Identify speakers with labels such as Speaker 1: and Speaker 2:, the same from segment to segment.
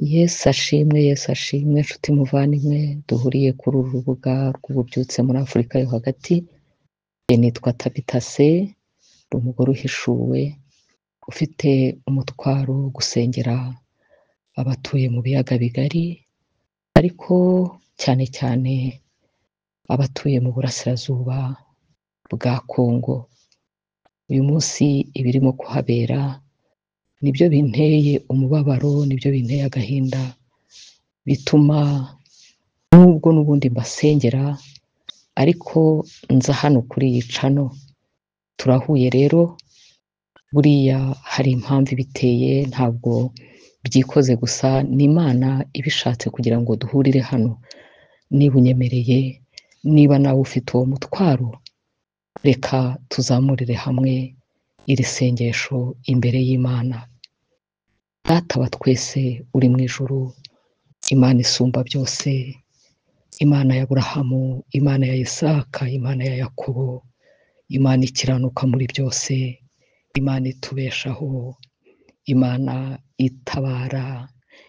Speaker 1: Yesu ashimwe, Yesu ashimwe, nshuti muvandimwe duhuriye kuri uru rubuga rw'ububyutse muri Afurika yo hagati. Njye nitwa Tabitha C, ndi umugore uhishuwe, ufite umutwaro wo gusengera abatuye mu biyaga bigari, ariko cyane cyane abatuye mu burasirazuba bwa Kongo. Uyu munsi ibirimo kuhabera nibyo binteye umubabaro, nibyo binteye agahinda, bituma nubwo n'ubundi mbasengera, ariko nza hano kuri iyi cano. Turahuye rero, buriya hari impamvu ibiteye, ntabwo byikoze gusa, ni Imana ibishatse kugira ngo duhurire hano. Niba unyemereye, niba nawe ufite uwo mutwaro, reka tuzamurire hamwe iri sengesho imbere y'Imana. Data wa twese uri mu ijuru, Imana isumba byose, Imana ya Aburahamu, Imana ya Isaka, Imana ya Yakobo, Imana ikiranuka muri byose, Imana itubeshaho, Imana itabara,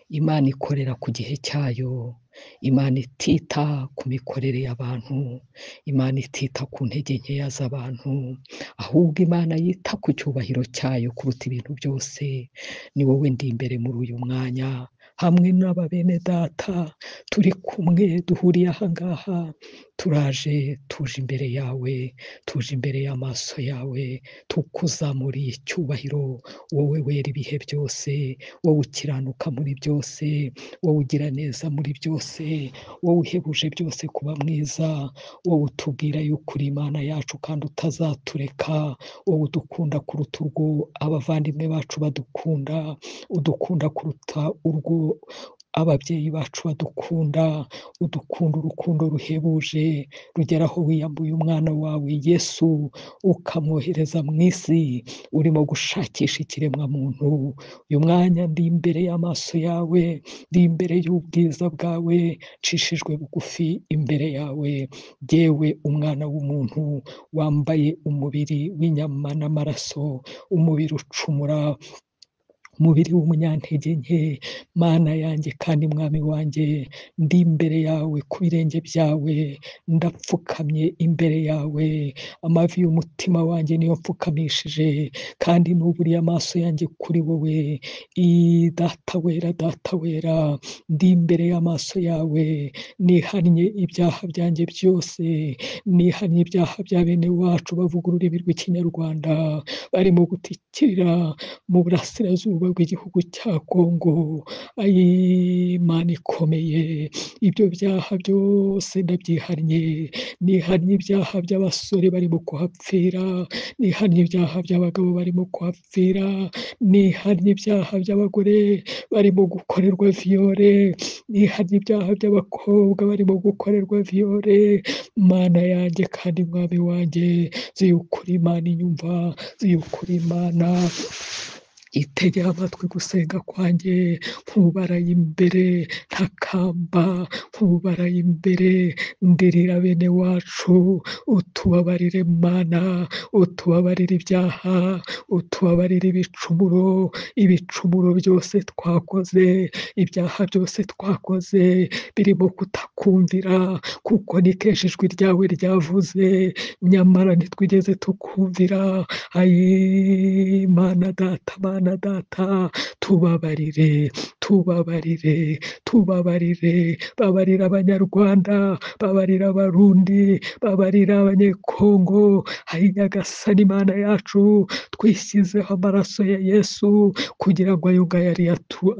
Speaker 1: Imana ikorera ku gihe cyayo, Imana itita ku mikorere y'abantu, Imana itita ku ntege nkeya z'abantu, ahubwo Imana yita ku cyubahiro cyayo kuruta ibintu byose. Ni wowe ndi imbere muri uyu mwanya, hamwe n'aba bene data turi kumwe duhuriye aha ngaha, turaje tuje imbere yawe, tuje imbere y'amaso yawe, tukuzamuriye icyubahiro, wowe wera ibihe byose, wowe ukiranuka muri byose, wowe ugira neza muri byose, wowe uhebuje byose kuba mwiza, wowe utubwira yuko uri Imana yacu kandi utazatureka, wowe udukunda kuruta urwo abavandimwe bacu badukunda, udukunda kuruta urwo ababyeyi bacu badukunda, udukunda urukundo ruhebuje, rugera aho wiyambuye umwana wawe Yesu, ukamwohereza mu isi, urimo gushakisha ikiremwamuntu. Uyu mwanya ndi imbere y'amaso yawe, ndi imbere y'ubwiza bwawe, ncishijwe bugufi imbere yawe, jyewe umwana w'umuntu wambaye umubiri w'inyama n'amaraso, umubiri ucumura, umubiri w'umunyantege nke. Mana yanjye kandi Mwami wanjye, ndi imbere yawe ku birenge byawe, ndapfukamye imbere yawe, amavi y'umutima wanjye niyo mpfukamishije, kandi nuburiye amaso yanjye kuri wowe. Data wera, Data wera, ndi imbere y'amaso yawe, nihannye ibyaha byanjye byose, nihannye ibyaha bya bene wacu bavuga ururimi rw'Ikinyarwanda, barimo gutikirira mu burasirazuba bw'igihugu cya Kongo. Ayi Mana ikomeye, ibyo byaha byose ndabyihannye, nihannye ibyaha by'abasore barimo kuhapfira, nihannye ibyaha by'abagabo barimo kuhapfira, nihannye ibyaha by'abagore barimo gukorerwa viyore, nihannye ibyaha by'abakobwa barimo gukorerwa viyore. Mana yanjye kandi Mwami wanjye, nzi yuko uri Imana inyumva, nzi yuko uri Imana itegera amatwi gusenga kwanjye, nkubaraye imbere ntakamba, nkubaraye imbere ndirira bene wacu, utubabarire Mana, utubabarire ibyaha, utubabarire ibicumuro, ibicumuro byose twakoze, ibyaha byose twakoze birimo kutakumvira, kuko ni kenshi ijwi ryawe ryavuze, nyamara ntitwigeze tukumvira. Ayi Mana Data, Mana Data, tubabarire, tubabarire, tubabarire, babarira Abanyarwanda, babarira Abarundi, babarira Abanyekongo. Ayi Nyagasani Imana yacu, twishyizeho amaraso ya Yesu kugira ngo ayo ngayo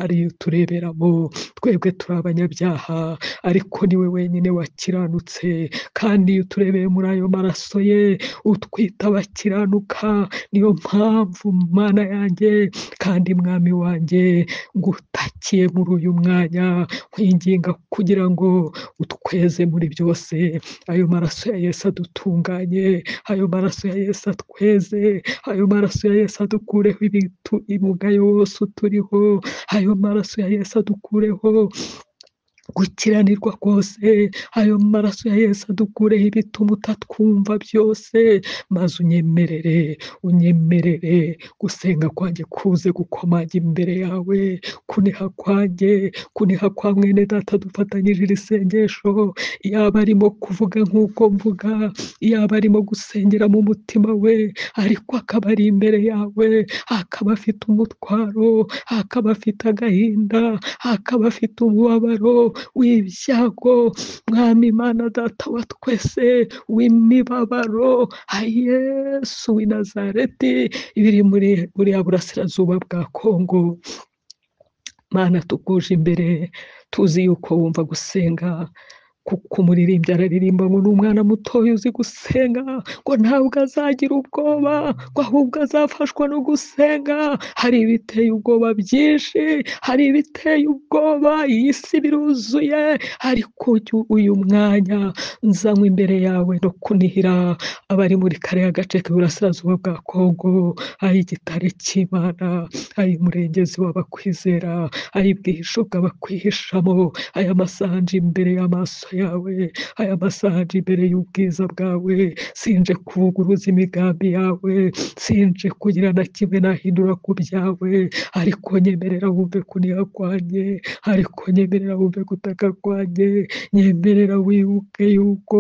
Speaker 1: ariyo tureberamo. Twebwe turi abanyabyaha, ariko niwe wenyine wakiranutse, kandi iyo uturebeye muri ayo maraso ye utwita abakiranuka. Niyo mpamvu Mana yanjye kandi Mwami wanjye, ngutakiye muri uyu mwanya, nkwinginga kugira ngo utweze muri byose. Ayo maraso ya Yesu adutunganye, ayo maraso ya Yesu atweze, ayo maraso ya Yesu adukureho umugayo wose uturiho, ayo maraso ya Yesu adukureho gukiranirwa kose, ayo maraso ya Yesu adukureho ibituma utatwumva byose, maze unyemerere, unyemerere gusenga kwanjye kuze gukomanga imbere yawe, kuniha kwanjye, kuniha kwa mwene data dufatanyije iri sengesho, yaba arimo kuvuga nk'uko mvuga, yaba arimo gusengera mu mutima we, ariko akaba ari imbere yawe, akaba afite umutwaro, akaba afite agahinda, akaba afite umubabaro w'ibyago, Mwami Imana Data wa twese, w'imibabaro, Yesu w'i Nazareti, ibiri muri buriya burasirazuba bwa Kongo. Mana tukuje imbere, tuzi yuko wumva gusenga, kuko umuririmbyi araririmba ngo ni umwana mutoya uzi gusenga, ngo ntabwo azagira ubwoba, ngo ahubwo azafashwa no gusenga. Hari ibiteye ubwoba byinshi, hari ibiteye ubwoba, iyi si biruzuye, ariko uyu mwanya nzanywe imbere yawe no kunihira abari muri kariya gace k'iburasirazuba bwa Kongo, ay'igitare cy'Imana, ay'umurengezi w'abakwizera, ay'ubwihisho bw'abakwihishamo, aya masanje imbere y'amaso yawe, aya masaha imbere y'ubwiza bwawe, sinje kuvuguruza imigambi yawe, sinje kugira na kimwe nahindura ku byawe, ariko nyemerera wumve kuniha kwanjye, ariko nyemerera wumve gutaka kwanjye, nyemerera wibuke yuko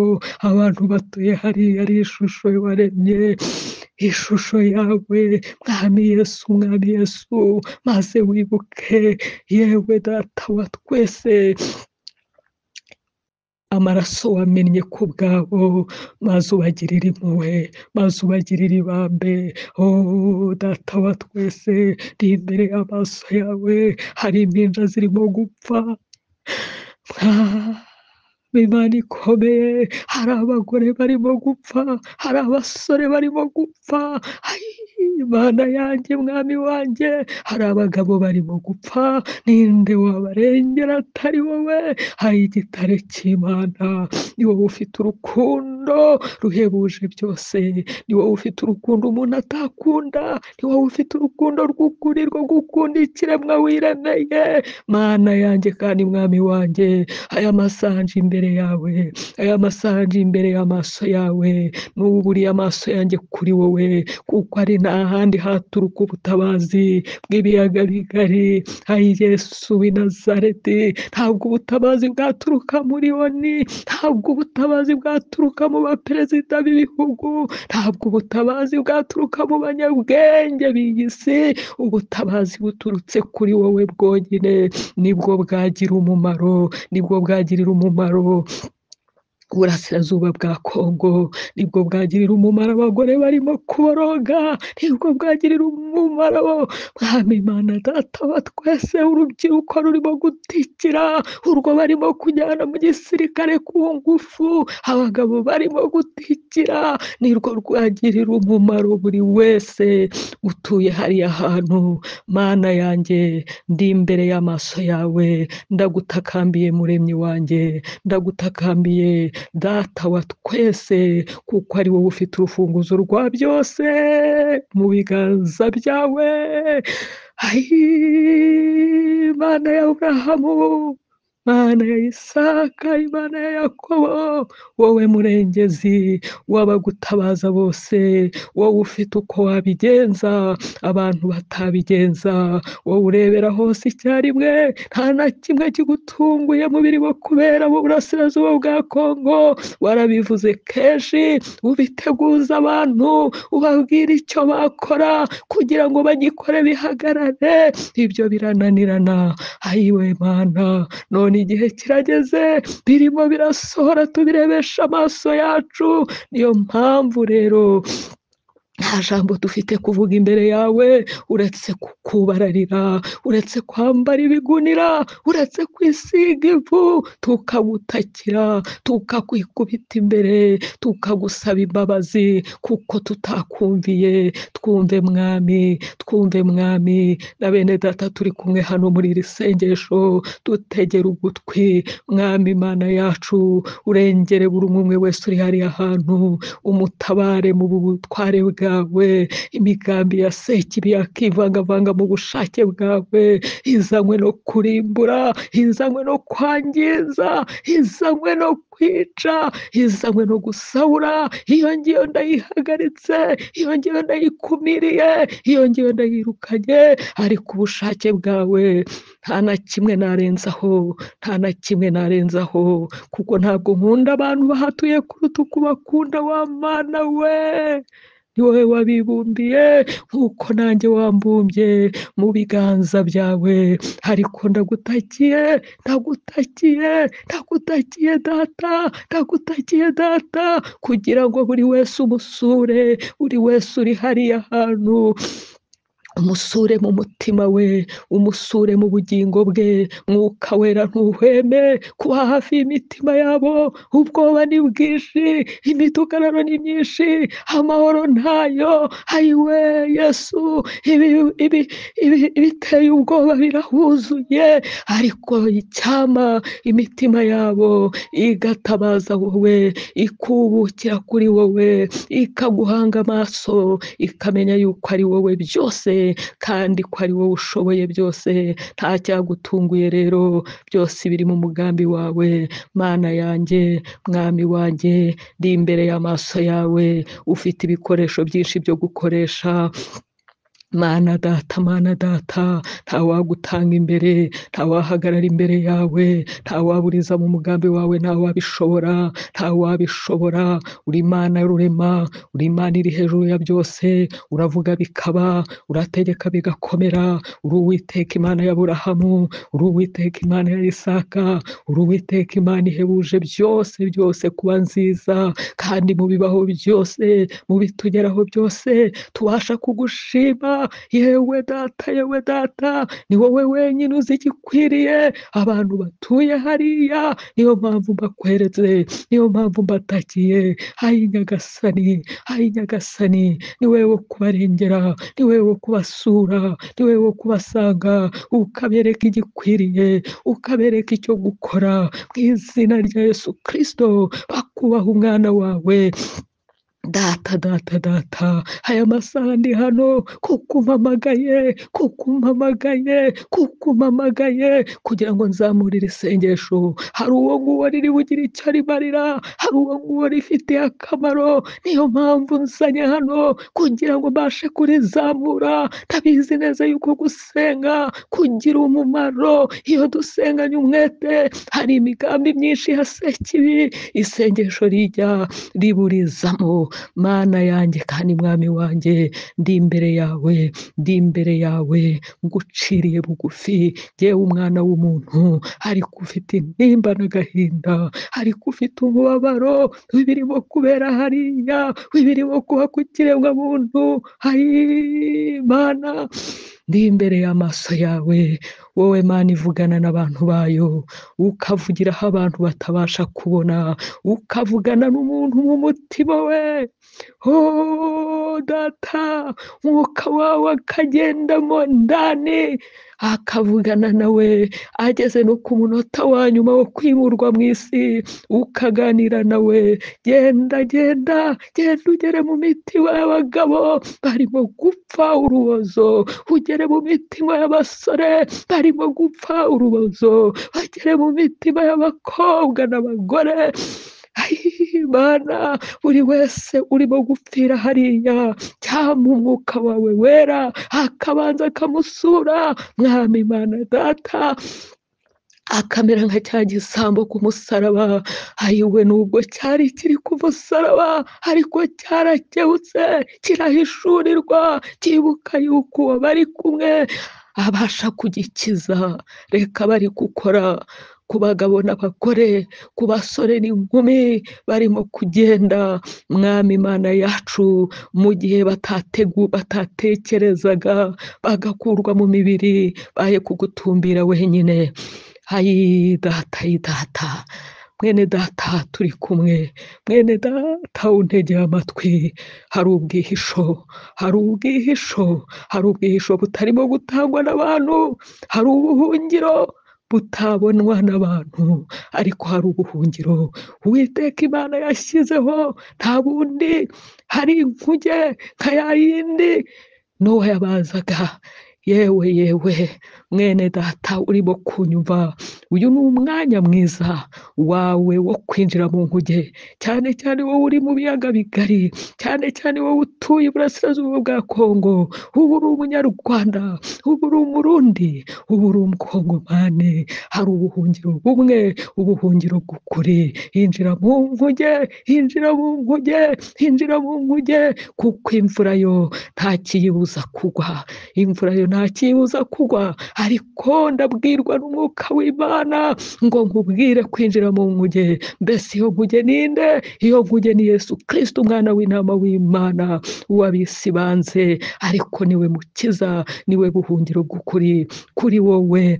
Speaker 1: abantu batuye hariya ari ishusho waremye, ishusho yawe, Mwami Yesu, Mwami Yesu, maze wibuke yewe Data wa twese, amaraso wamennye ku bwabo, maze ubagirire impuhwe, maze ubagirire ibambe. Oh Data wa twese, ndi imbere y'amaso yawe, hari impinja zirimo gupfa, Imana ikomeye, hari abagore barimo gupfa, hari abasore barimo gupfa, Imana yanjye, Mwami wanjye, hari abagabo barimo gupfa, ninde wabarengera atari wowe? Hari igitare cy'Imana, ni wowe ufite urukundo ruhebuje byose, ni wowe ufite urukundo umuntu atakunda, ni wowe ufite urukundo rw'ukuri rwo gukunda ikiremwa wiremeye. Mana yanjye kandi Mwami wanjye, aya masanje imbere yawe, aya masanje imbere y'amaso yawe, n'uburiye amaso yanjye kuri wowe, kuko ari nta handi haturuka ubutabazi bw'ibiyaga bigari. Ayi Yesu w'i Nazareti, ntabwo ubutabazi bwaturuka muri ONU, ntabwo ubutabazi bwaturuka mu baperezida b'ibihugu, ntabwo ubutabazi bwaturuka mu banyabwenge b'iyi si, ubutabazi buturutse kuri wowe bwonyine, nibwo bwagira umumaro, nibwo bwagirira umumaro uburasirazuba bwa Kongo, nibwo bwagirira umumaro abagore barimo kuboroga, nibwo bwagirira umumaro Mwami Imana Data wa twese, urubyiruko rurimo gutikira, urwo barimo kujyana mu gisirikare ku ngufu, abagabo barimo gutikira, nirwo rwagirira umumaro buri wese utuye hariya hantu. Mana yanjye, ndi imbere y'amaso yawe, ndagutakambiye Muremyi wanjye, ndagutakambiye Data wa twese, kuko ari wowe ufite urufunguzo rwa byose mu biganza byawe. Ayi Mana ya Aburahamu, Mana ya Isaka, Imana ya Yakobo, wowe murengezi w'abagutabaza bose, wowe ufite uko wabigenza abantu batabigenza, wowe urebera hose icyarimwe, nta na kimwe kigutunguye mu birimo kubera mu burasirazuba bwa Kongo. Warabivuze kenshi, ubiteguza abantu, ubabwira icyo bakora kugira ngo bagikore bihagarare, ibyo birananirana. Ayiwe Mana, none igihe kirageze, birimo birasohora, tubirebesha amaso yacu. Niyo mpamvu rero nta jambo dufite kuvuga imbere yawe, uretse kukubararira, uretse kwambara ibigunira, uretse kwisiga ivu, tukagutakira, tukakwikubita imbere, tukagusaba imbabazi kuko tutakumviye. Twumve Mwami, twumve Mwami, na bene data turi kumwe hano muri iri sengesho, dutegere ugutwi Mwami Imana yacu, urengere buri umwe wese uri hariya hantu, umutabare mu butware bwawe. bwawe. Imigambi ya Sekibi yakivangavanga mu bushake bwawe, izanywe no kurimbura, izanywe no kwangiza, izanywe no kwica, izanywe no gusahura. Iyo ngiyo ndayihagaritse, iyo ngiyo ndayikumiriye, iyo ngiyo ndayirukanye, ariko ubushake bwawe nta na kimwe narenzaho, nta na kimwe narenzaho, kuko ntabwo nkunda abantu bahatuye kuruta uko bakunda wa Mana we. Ni wowe wabibumbiye nk'uko nanjye wambumbye mu biganza byawe, ariko ndagutakiye, ndagutakiye, ndagutakiye Data, ndagutakiye Data, kugira ngo buri wese umusure, buri wese uri hariya hantu umusure mu mutima we, umusure mu bugingo bwe. Mwuka Wera ntuhweme kuba hafi y'imitima yabo. Ubwoba ni bwinshi, imidugararo ni myinshi, amahoro ntayo. Ayiwe Yesu, ibiteye ubwoba birahuzuye, ariko icyama imitima yabo igatabaza wowe, ikubukira kuri wowe, ikaguhanga amaso, ikamenya yuko ari wowe byose, kandi ko ari wowe ushoboye byose. Nta cyagutunguye rero, byose biri mu mugambi wawe. Mana yanjye, Mwami wanjye, ndi imbere y'amaso yawe, ufite ibikoresho byinshi byo gukoresha. Mana Data, Mana Data, ntawagutanga imbere, ntawahagarara imbere yawe, ntawaburiza mu mugambi wawe, ntawabishobora, ntawabishobora. Uri Imana rurema, uri Imana iri hejuru ya byose, uravuga bikaba, urategeka bigakomera. Uri Uwiteka Imana y'Aburahamu, uri Uwiteka Imana ya Isaka, uri Uwiteka Imana ihebuje byose byose kuba nziza, kandi mu bibaho byose, mu bitugeraho byose, tubasha kugushima. Yewe Data, yewe Data, ni wowe wenyine uzi igikwiriye abantu batuye hariya. Niyo mpamvu mbakweretse, niyo mpamvu mbatakiye. Ayi Nyagasani, ayi Nyagasani, ni wowe wo kubarengera, ni wowe wo kubasura, ni wowe wo kubasanga, ukabereka igikwiriye, ukabereka icyo gukora. Mu izina rya Yesu Kristo, bakubaha umwana wawe. Data, Data, Data, aya masaha ndi hano kuko umpamagaye, kuko umpamagaye, kuko umpamagaye, kugira ngo nzamurire isengesho. Hari uwo nguwo riri bugire icyo rimarira, hari uwo nguwo rifitiye akamaro. Niyo mpamvu nzanye hano kugira ngo mbashe kurizamura. Ndabizi neza yuko gusenga kugira umumaro. Iyo dusenganye umwete, hari imigambi myinshi ya Sekibi, isengesho rijya riburizamo. Mana yanjye kandi Mwami wanjye, ndi imbere yawe, ndi imbere yawe, nguciriye bugufi, jyewe umwana w'umuntu, ariko ufite intimba n'agahinda, ariko ufite umubabaro w'ibirimo kubera hariya, w'ibirimo kuba ku kiremwamuntu. Ayi Mana, ndi imbere y'amaso yawe, wowe Mana ivugana n'abantu bayo, ukavugiraho abantu batabasha kubona, ukavugana n'umuntu mu mutima we. Oh Data, umwuka wawe akagendamo ndani, akavugana nawe, ageze no ku munota wa nyuma wo kwimurwa mu isi, ukaganira nawe. Genda, genda, genda ugere mu mitima y'abagabo barimo gupfa urubozo, ugere mu mitima y'abasore barimo gupfa urubozo, bagere mu mitima y'abakobwa n'abagore. Ayi Mana, buri wese urimo gupfira hariya, cyangwa umwuka wawe wera akabanza akamusura. Mwami Mana Data, akamera nka cya gisambo ku musaraba. Ayiwe, nubwo cyari kiri ku musaraba, ariko cyarakebutse, kirahishurirwa, cyibuka yuko uwo bari kumwe abasha kugikiza. Reka bari gukora ku bagabo n'abagore, ku basore n'inkumi barimo kugenda. Mwami Imana yacu, mu gihe batatekerezaga, bagakurwa mu mibiri, baye kugutumbira wenyine. Ayi Data, ayi Data, mwene Data turi kumwe, mwene Data untegeye amatwi. Hari ubwihisho, hari ubwihisho, hari ubwihisho butarimo gutangwa n'abantu, hari ubuhungiro butabonwa n'abantu, ariko hari ubuhungiro Uwiteka Imana yashyizeho, nta bundi. Hari inkuge nka ya yindi Nowa yabazaga. Yewe yewe mwene data urimo kunyumva, uyu ni umwanya mwiza wawe wo kwinjira mu nkuge, cyane cyane wowe uri mu biyaga bigari, cyane cyane wowe utuye iburasirazuba bwa Kongo, ubu uri umunyarwanda, ubu uri umurundi, ubu uri umukongomani. Hari ubuhungiro bumwe, ubuhungiro bw'ukuri. Injira mu nkuge, injira mu nkuge, injira mu nkuge, kuko imvura yo nta kiyibuza kugwa, imvura yo nta kiyibuza kugwa. Ariko ndabwirwa n'umwuka w'Imana ngo nkubwire kwinjira mu nkuge. Mbese iyo nkuge ninde? Iyo nkuge ni Yesu Kristo, umwana w'intama w'Imana, uw'ab'isi banze, ariko niwe mukiza, niwe buhungiro bw'ukuri kuri wowe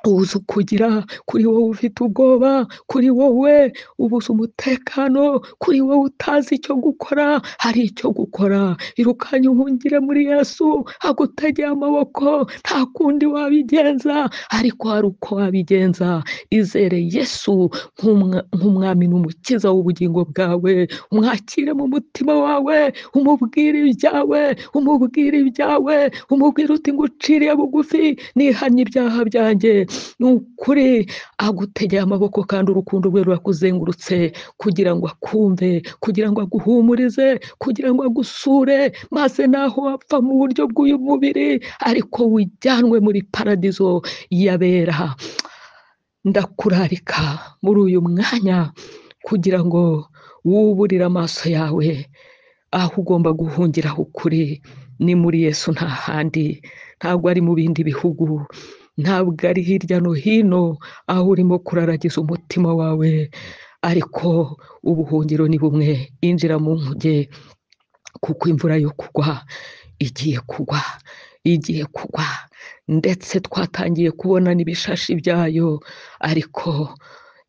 Speaker 1: ubuze ukugira, kuri wowe ufite ubwoba, kuri wowe ubuze umutekano, kuri wowe utazi icyo gukora. Hari icyo gukora. Irukanye uhungire muri Yesu, agutegeye amaboko, nta kundi wabigenza, ariko hari uko wabigenza. Izere Yesu nk'umwami n'umukiza w'ubugingo bwawe, umwakire mu mutima wawe, umubwire ibyawe, umubwire ibyawe, umubwire uti nguciriye bugufi, nihanye ibyaha byanjye. Ni ukuri agutegeye amaboko, kandi urukundo rwe rurakuzengurutse, kugira ngo akumve, kugira ngo aguhumurize, kugira ngo agusure, maze naho wapfa mu buryo bw'uyu mubiri, ariko wijyanwe muri paradizo y'abera. Ndakurarika muri uyu mwanya kugira ngo wuburire amaso yawe aho ugomba guhungira ukuri ni muri Yesu, nta handi, ntabwo ari mu bindi bihugu, ntabwo ari hirya no hino aho urimo kuraragiza umutima wawe, ariko ubuhungiro ni bumwe. Injira mu nkuge, kuko imvura yo kugwa igiye kugwa, igiye kugwa, ndetse twatangiye kubona n'ibishashi byayo, ariko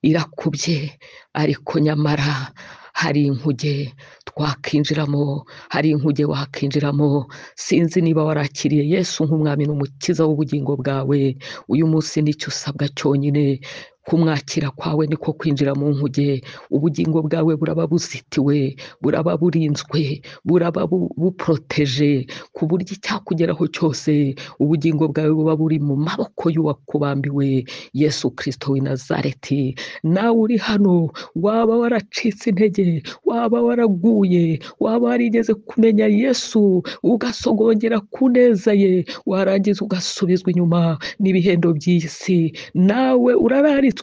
Speaker 1: irakubye. Ariko nyamara hari inkuge twakinjiramo, hari inkuge wakinjiramo. Sinzi niba warakiriye Yesu nk'umwami n'umukiza w'ubugingo bwawe. Uyu munsi nicyo usabwa cyonyine, kumwakira kwawe niko kwinjira mu nkuge. Ubugingo bwawe buraba buzitiwe, buraba burinzwe, buraba buporoteje, ku buryo icyakugeraho cyose ubugingo bwawe buba buri mu maboko y'uwakubambiwe, Yesu Kristo w'i Nazareti. Nawe uri hano, waba waracitse intege, waba waraguye, waba warigeze kumenya Yesu ugasogongera ku neza ye, warangiza ugasubizwa inyuma n'ibihendo by'iyi si, nawe urararitswe.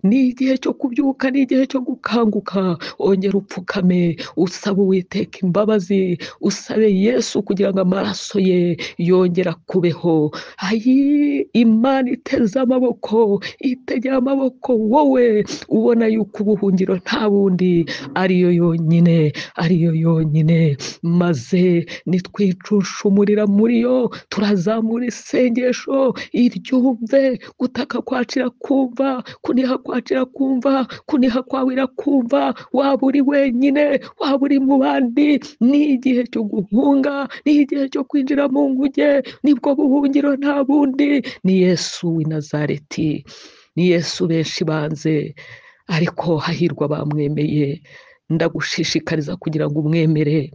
Speaker 1: Ni igihe cyo kubyuka, ni igihe cyo gukanguka. Ongera upfukame, usabe Uwiteka imbabazi, usabe Yesu kugira ngo amaraso ye yongera kubeho. Ayi, Imana iteze amaboko, itegeye amaboko wowe ubona yuko ubuhungiro nta bundi, ariyo yonyine, ariyo yonyine. Maze nitwicushumurira muri yo, turazamura isengesho iryumve, gutaka kwacu irakumva, kuniha kwacu irakumva, kuniha kwawe irakumva. Waba uri wenyine, waba uri mu bandi, ni igihe cyo guhunga, ni igihe cyo kwinjira mu nkuge, nibwo buhungiro nta bundi. Ni Yesu w'i Nazareti, ni Yesu benshi banze, ariko hahirwa bamwemeye. Ndagushishikariza kugira ngo umwemere.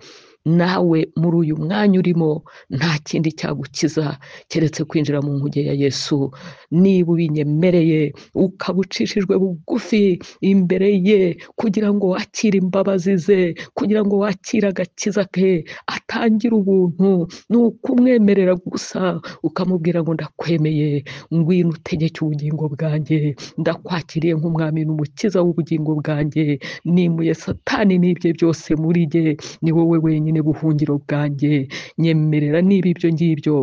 Speaker 1: Nawe muri uyu mwanya urimo nta kindi cyagukiza keretse kwinjira mu nkuge ya Yesu. Niba ubinyemereye, ukaba ucishijwe bugufi imbere ye, kugira ngo wakire imbabazi ze, kugira ngo wakire agakiza ke, atangire ubuntu, ni ukumwemerera gusa, ukamubwira ngo ndakwemeye, ngwino utegeke ubugingo bwanjye, ndakwakiriye nk'umwami n'umukiza w'ubugingo bwanjye, nimuye Satani n'ibye byose muri jye, ni wowe wenyine buhungiro bwanjye, nyemerera niba ibyo ngibyo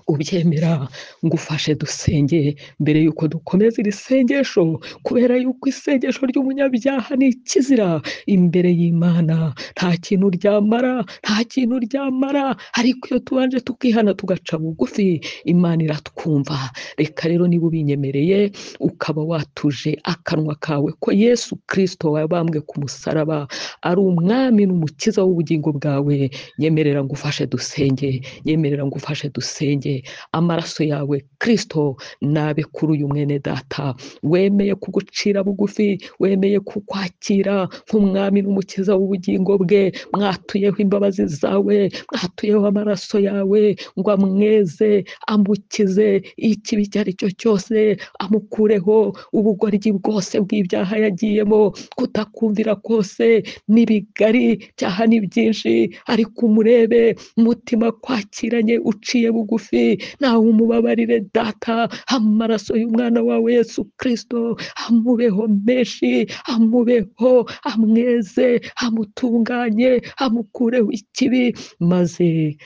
Speaker 1: ubyemera, ngufashe dusenge mbere yuko dukomeza iri sengesho, kubera yuko isengesho ry'umunyabyaha ni ikizira imbere y'Imana. Nta kintu ryamara, nta kintu ryamara, ariko iyo tubanje tukihana tugaca bugufi, Imana iratwumva. Reka rero niba ubinyemereye, ukaba watuje akanwa kawe ko Yesu Kristo wabambwe ku musaraba ari umwami n'umukiza w'ubugingo bwawe, nyemerera ngufashe dusenge, nyemerera ngufashe dusenge. yawe, amaraso yawe Kristo nabe kuri uyu mwene data wemeye kugucira bugufi, wemeye kukwakira nk'umwami n'umukiza w'ubugingo bwe. Mwatuyeho imbabazi zawe, mwatuyeho amaraso yawe ngo amweze, amukize ikibi icyo ari cyo cyose, amukureho ubugoryi bwose bw'ibyaha yagiyemo, kutakumvira kose n'ibigari, ibyaha ni byinshi, ariko umurebe umutima kwakiranye uciye bugufi, nawe umubabarire data. Amaraso y'umwana wawe Yesu Kristo amubeho menshi, amubeho, amweze, amutunganye, amukureho ikibi, maze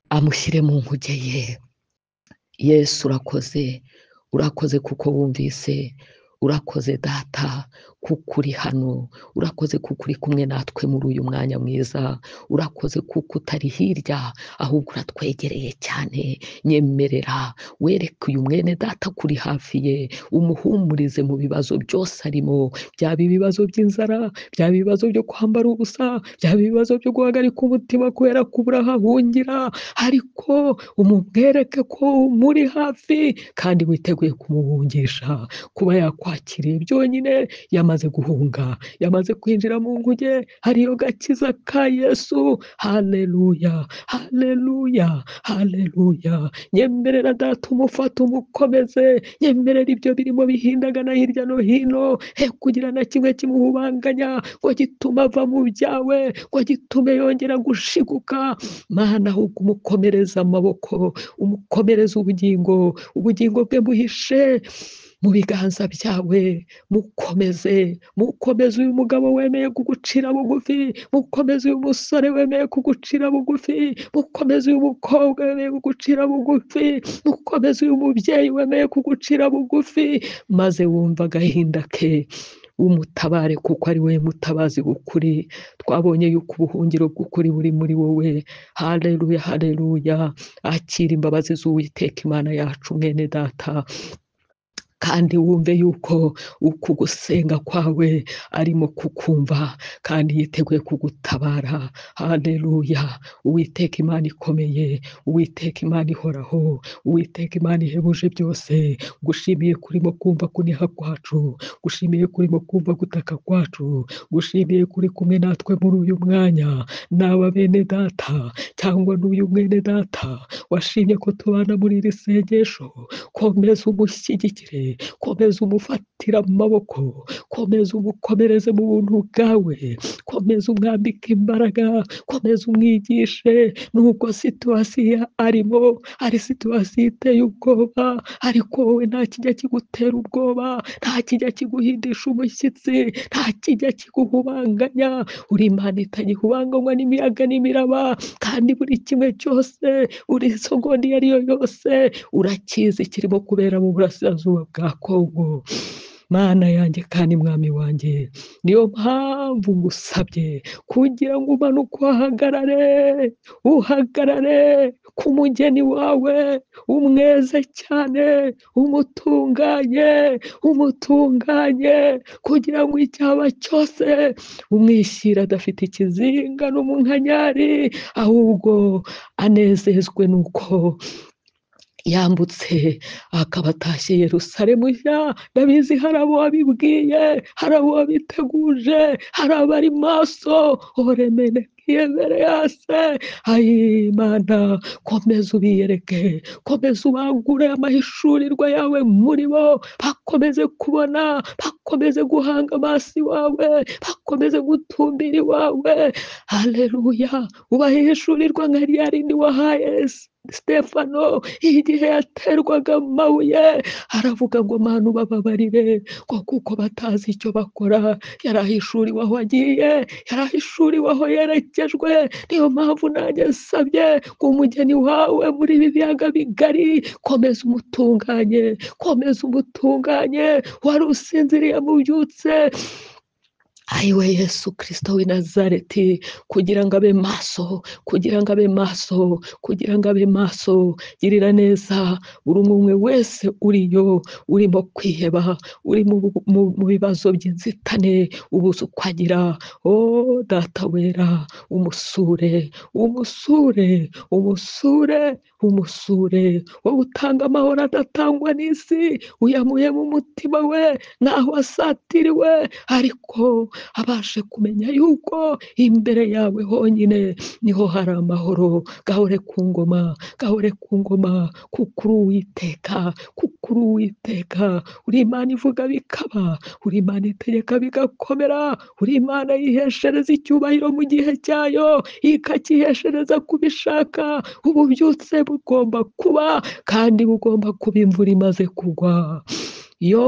Speaker 1: amushyire mu nkuge ye. Yesu urakoze, urakoze kuko wumvise, urakoze data kuko uri hano, urakoze kuko uri kumwe natwe muri uyu mwanya mwiza, urakoze kuko utari hirya ahubwo uratwegereye cyane. Nyemerera wereke uyu mwene data kuri hafi ye, umuhumurize mu bibazo byose arimo, byaba ibibazo by'inzara, byaba ibibazo byo kwambara ubusa, byaba ibibazo byo guhagarika umutima kubera kubura aho ahungira, ariko umwereke ko umuri hafi kandi witeguye kumuhungisha. Kuba yakwakiriye byonyine, yamaze guhunga, yamaze kwinjira mu nkuge, hariyo gakiza ka Yesu. Haleluya, haleluya, haleluya. Nyemerera data umufate, umukomeze, nyemerera ibyo birimo bihindagana hirya no hino, he kugira na kimwe kimuhubanganya ngo gitume ava mu byawe, ngo gitume yongera gushiguka. Mana, ahubwo umukomereze amaboko, umukomereze ubugingo, ubugingo bwe buhishe mu biganza byawe. Mukomeze, mukomeze uyu mugabo wemeye kugucira bugufi, mukomeze uyu musore wemeye kugucira bugufi, mukomeze uyu mukobwa wemeye kugucira bugufi, mukomeze uyu mubyeyi wemeye kugucira bugufi, maze wumva agahinda ke, umutabare kuko ari we mutabazi w'ukuri. Twabonye yuko ubuhungiro bw'ukuri buri muri wowe. Haleluya, haleluya. Akira imbabazi z'Uwiteka Imana yacu mwene data, kandi wumve yuko uku gusenga kwawe arimo kukumva kandi yiteguye kugutabara. Haleluya. Uwiteka Imana ikomeye, Uwiteka Imana ihoraho, Uwiteka Imana ihebuje byose, gushimiye kurimo kumva kuniha kwacu, gushimiye kurimo kumva gutaka kwacu, gushimiye kuri kumwe natwe muri uyu mwanya. Naba bene data cyangwa n'uyu mwene data washimye ko tubana muri iri sengesho, komeza umushyigikire, komeza umufatira amaboko, komeza umukomereze mu buntu bwawe, komeza umwambike imbaraga, komeza umwigishe. Nubwo situwasiyo arimo ari situwasiyo iteye ubwoba, ariko wowe nta kijya kigutera ubwoba, nta kijya kiguhindisha umushyitsi, nta kijya kiguhubanganya. Uri Imana itagihubanganywa n'imiyaga n'imiraba, kandi buri kimwe cyose, buri segonda iyo ari yo yose urakizi kirimo kubera mu burasirazuba bwa Kongo. Mana yanjye kandi mwami wanjye, niyo mpamvu ngusabye kugira ngo umanuke uhagarare, uhagarare ku mugeni wawe, umweze cyane, umutunganye, umutunganye, kugira ngo icyaba cyose umwishyire adafite ikizinga n'umunkanyari, ahubwo anezezwe nuko yambutse akaba atashye Yerusalemu nshya. Ndabizi hari abo wabibwiye, hari abo wabiteguje, hari abari maso. Oremene kiyemereyase. Ayi Mana, komeza ubiyereke, komeza ubangure amahishurirwa yawe muri bo, bakomeze kubona, bakomeze guhanga amaso iwawe, bakomeze gutumbira iwawe. Haleluya. Ubahishurirwa nka rya rindi wahaye Stefano igihe yaterwaga amabuye, aravuga ngo Mana ubababarire, ngo kuko batazi icyo bakora. Yarahishuriwe aho agiye, yarahishuriwe aho yerekejwe. Niyo mpamvu nanjye nsabye ngo umugeni wawe muri ibi biyaga bigari, komeza umutunganye, komeza umutunganye. Wari usinziriye mubyutse, Ayiwe Yesu Kristo w'i Nazareti, kugira ngo abe maso, kugira ngo abe maso, kugira ngo abe maso. Girira neza buri umwe wese uriyo, urimo kwiheba, uri mu bibazo by'inzitane, ubuze uko agira. O Data wera, umusure, umusure, umusure, umusure. Wowe utanga amahoro adatangwa n'isi, uyamuye mu mutima we naho asatiriwe, ariko abashe kumenya yuko imbere yawe honyine niho hari amahoro. Gahore ku ngoma, gahore ku ngoma, kuko uri Uwiteka, kuko uri Uwiteka. Uri Imana ivuga bikaba, uri Imana itegeka bigakomera, uri Imana yiheshereza icyubahiro mu gihe cyayo, ikakiheshereza kubishaka. Ububyutse bugomba kuba, kandi bugomba kuba imvura imaze kugwa. Yo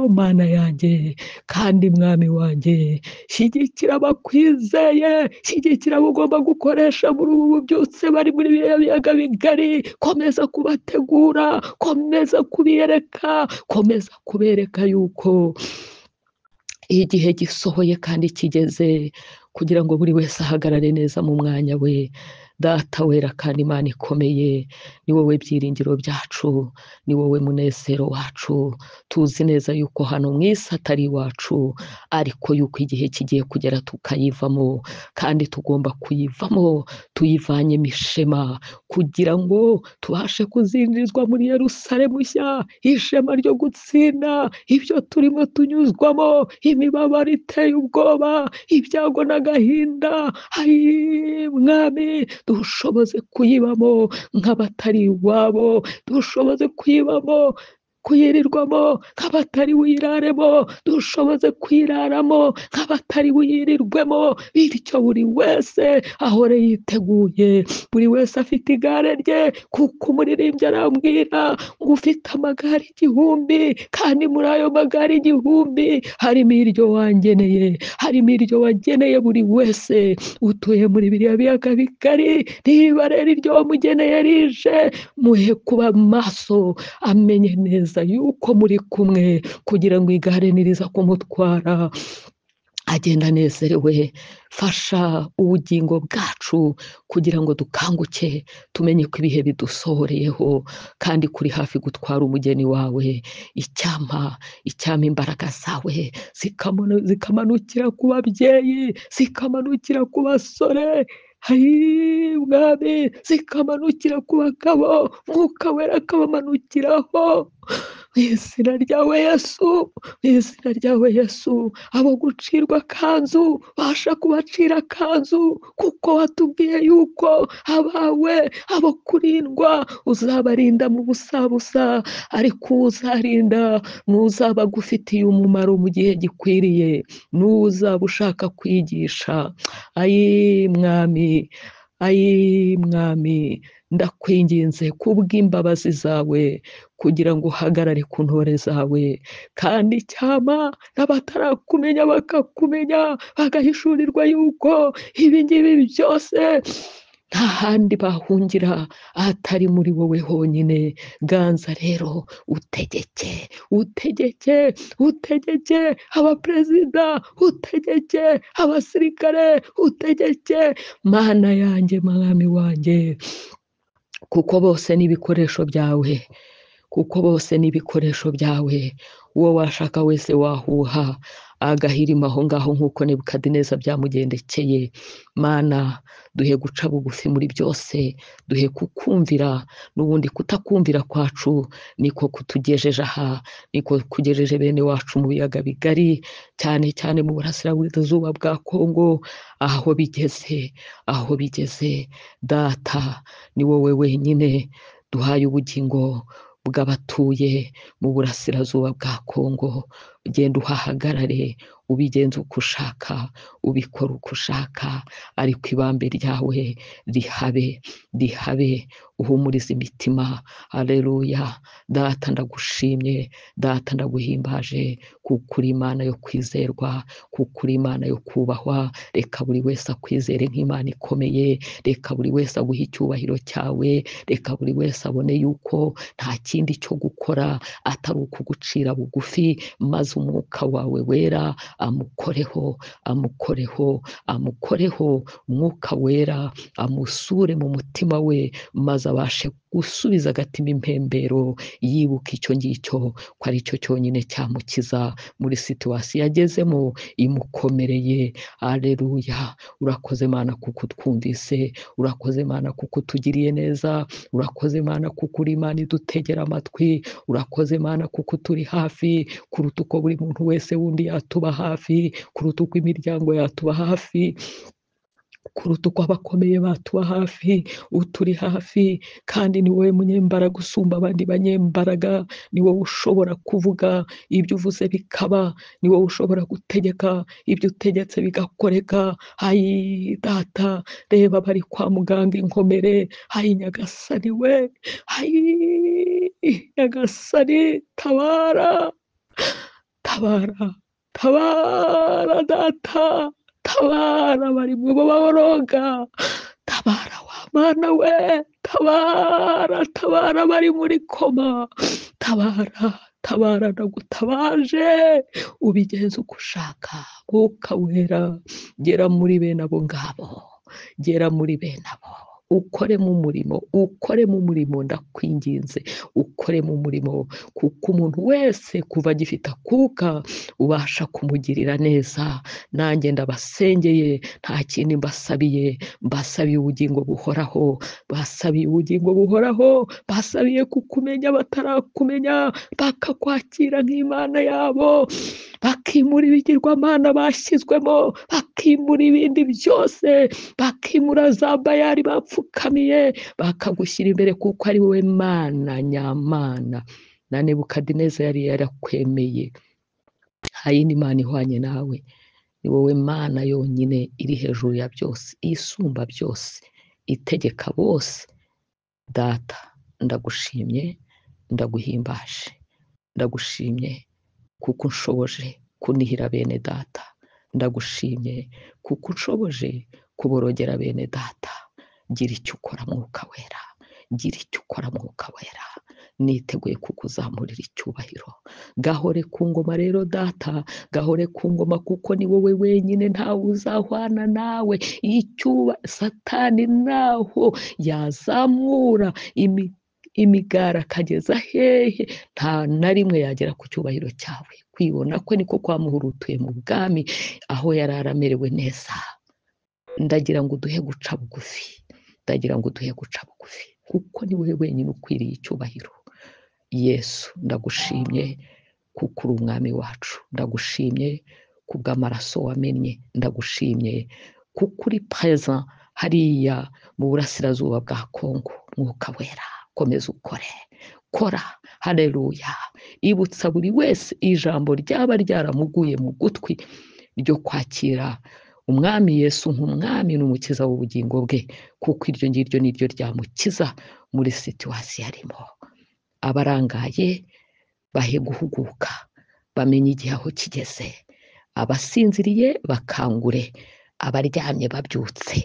Speaker 1: Mana yanjye kandi Mwami wanjye, shyigikira abakwizeye, shyigikira abo ugomba gukoresha muri ubu bubyutse bari muri biriya biyaga bigari. Komeza kubategura, komeza kubiyereka, komeza kubereka yuko igihe gisohoye kandi kigeze kugira ngo buri wese ahagarare neza mu mwanya we. Data wera kandi Imana ikomeye, ni wowe byiringiro byacu, ni wowe munezero wacu. Tuzi neza yuko hano mu isi atari iwacu, ariko yuko igihe kigiye kugera tukayivamo, kandi tugomba kuyivamo tuyivanyemo ishema, kugira ngo tubashe kuzinjizwa muri Yerusalemu nshya, ishema ryo gutsinda ibyo turimo tunyuzwamo, imibabaro iteye ubwoba, ibyago n'agahinda. Ayi Mwami, dushoboze kuyibamo nk'abatari iwabo, dushoboze kuyibamo, kuyirirwamo nk'abatari buyiraremo, dushoboze kuyiraramo nk'abatari buyirirwemo. Bityo buri wese ahore yiteguye, buri wese afite igare rye, kuko umuririmbyi arambwira ngo ufite amagare 1000, kandi muri ayo magare 1000 harimo iryo wangeneye, harimo iryo wageneye buri wese utuye muri biriya biyaga bigari. Niba rero iryo wamugeneye rije, muhe kuba maso, amenye neza yuko muri kumwe, kugira ngo igare niriza kumutwara agenda anezerewe. Fasha ubugingo bwacu kugira ngo dukanguke, tumenye ko ibihe bidusohoreyeho, kandi kuri hafi gutwara umugeni wawe. Icyampa, icyampa imbaraga zawe zikamanukira ku babyeyi, zikamanukira ku basore, ayi Mwami, zikamanukira ku bagabo, Mwuka Wera akabamanukiraho. Mu izina ryawe Yesu, mu izina ryawe Yesu, abo gucirwa kanzu basha kubacira kanzu, kuko watubwiye yuko abawe abo kurindwa uzabarinda mu busabusa, ariko uzarinda n'uzaba agufitiye umumaro mu gihe gikwiriye, n'uzaba ushaka kwigisha. Ayi Mwami, ayi Mwami, ndakwinginze kubw'imbabazi zawe kugira ngo uhagarare ku ntore zawe, kandi icyama n'abatarakumenya bakakumenya, bagahishurirwa yuko ibi ngibi byose nta handi bahungira atari muri wowe honyine. Ganza rero, utegeke, utegeke, utegeke abaperezida, utegeke abasirikare, utegeke Mana yanjye, Mwami wanjye, kuko bose ni ibikoresho byawe, kuko bose ni ibikoresho byawe. Uwo washaka wese wahuha agahirima aho ngaho nk'uko Nebukadineza byamugendekeye. Mana, duhe guca bugufi muri byose, duhe kukumvira, n'ubundi kutakumvira kwacu niko kutugejeje aha, niko kugejeje bene wacu mu biyaga bigari, cyane cyane mu burasirazuba bwa Kongo, aho bigeze, aho bigeze. Data, ni wowe wenyine duhaye ubugingo bw'abatuye mu burasirazuba bwa Kongo. Genda uhahagarare, ubigenze uko ushaka, ubikora uko ushaka, ariko ibambe ryawe rihabe, rihabe, uhumurize imitima. Haleluya. Data ndagushimye, Data ndaguhimbaje, kuko uri Imana yo kwizerwa, kuko uri Imana yo kubahwa. Reka buri wese akwizere nk'Imana ikomeye, reka buri wese aguhe icyubahiro cyawe, reka buri wese abone yuko nta kindi cyo gukora atari ukugucira bugufi, maze umwuka wawe wera amukoreho, amukoreho, amukoreho, Umwuka Wera amusure mu mutima we, maze abashe gusubiza agatima impembero, yibuka icyo ngicyo ko ari cyo cyonyine cyamukiza muri situwasiyo yagezemo imukomereye. Aleluya! Urakoze Mana kuko utwumvise, urakoze Mana kuko utugiriye neza, urakoze Mana kuko uri Imana idutegera amatwi, urakoze Mana kuko turi hafi kuruta uko buri muntu wese wundi yatuba hafi, kuruta uko imiryango yatuba hafi, kuruta uko abakomeye batuba hafi. Uturi hafi kandi ni wowe munyembaraga usumba abandi banyembaraga, ni wowe ushobora kuvuga ibyo uvuze bikaba, ni wowe ushobora gutegeka ibyo utegetse bigakoreka. Hayi Data, reba bari kwa muganga inkomere, hayi Nyagasani we, hayi Nyagasani, tabara, tabara, tabara Data, tabara bari mu baboroga, tabara wa Mana we, tabara, tabara bari muri koma, tabara, tabara ndagutabaje, ubigenze uko ushaka. Mwuka Wera, gera muri bene abo ngabo, gera muri bene abo, ukoremo umurimo, ukoremo umurimo, ndakwinginze, ukoremo umurimo, kuko umuntu wese kuva agifite akuka ubasha kumugirira neza. Nanjye ndabasengeye, nta kindi mbasabiye, mbasabiye ubugingo buhoraho, basabiye ubugingo buhoraho, basabiye kukumenya batarakumenya, bakakwakira nk'Imana yabo, bakimura ibigirwamana bashyizwemo, bakimura ibindi byose, bakimura za bayari bapfukamiye, bakagushyira imbere kuko ari wowe Mana nyamana. Na Nebukadineza yari yarakwemeye, nta yindi Mana ihwanye nawe, ni wowe Mana yonyine iri hejuru ya byose, isumba byose, itegeka bose. Data, ndagushimye, ndaguhimbaje, ndagushimye kuko unshoboje kunihira bene data, ndagushimye kuko unshoboje kuborogera bene data. Gira icyo ukora Mwuka Wera, gira icyo ukora Mwuka Wera, niteguye kukuzamurira icyubahiro. Gahore ku ngoma rero Data, gahore ku ngoma, kuko ni wowe wenyine, ntawe uzahwana nawe. Icyuba Satani naho yazamura imigara akageza hehe, nta na rimwe yagera ku cyubahiro cyawe. Kwibona kwe niko kwamuhurutuye mu bwami aho yari aramerewe neza. Ndagira ngo uduhe guca bugufi, ndagira ngo uduhe guca bugufi, kuko ni wowe wenyine ukwiriye icyubahiro. Yesu, ndagushimye kuko uri umwami wacu, ndagushimye kubw'amaraso wamennye, ndagushimye kuko uri present hariya mu burasirazuba bwa Kongo. Mwuka Wera, komeza ukore, kora. Haleluya! Ibutsa buri wese ijambo ryaba ryaramuguye mu gutwi ryo kwakira Umwami Yesu nk'umwami n'umukiza w'ubugingo bwe, kuko iryo ngiryo niryo ryamukiza muri situwasiyo arimo. Abarangaye bahe guhuguka, bamenye igihe aho kigeze, abasinziriye bakangure, abaryamye babyutse,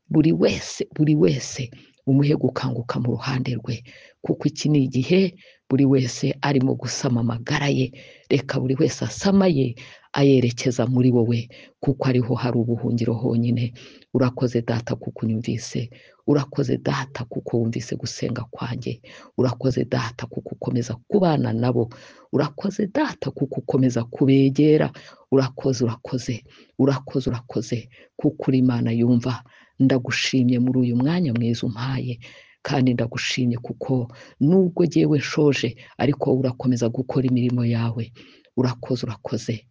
Speaker 1: buri wese, buri wese umuhe gukanguka mu ruhande rwe, kuko iki ni igihe buri wese arimo gusama amagara ye. Reka buri wese asama ye ayerekeza muri wowe, kuko ariho hari ubuhungiro honyine. Urakoze Data kuko unyumvise, urakoze Data kuko wumvise gusenga kwanjye, urakoze Data kuko ukomeza kubana nabo, urakoze Data kuko ukomeza kubegera. Urakoze, urakoze, urakoze, urakoze kuko uri Imana yumva. Ndagushimye muri uyu mwanya mwiza umpaye, kandi ndagushimye kuko nubwo jyewe nshoje, ariko wowe urakomeza gukora imirimo yawe. Urakoze, urakoze.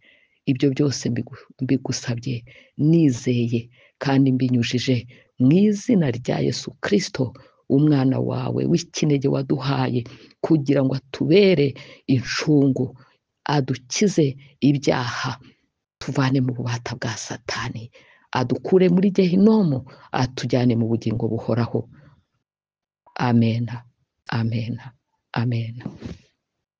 Speaker 1: Ibyo byose mbigusabye nizeye kandi mbinyujije mu izina rya Yesu Kristo, umwana wawe w'ikinege waduhaye kugira ngo atubere incungu, adukize ibyaha, tuvane mu bubata bwa Satani, adukure muri gehinomu, atujyane mu bugingo buhoraho. Amena, amena, amena.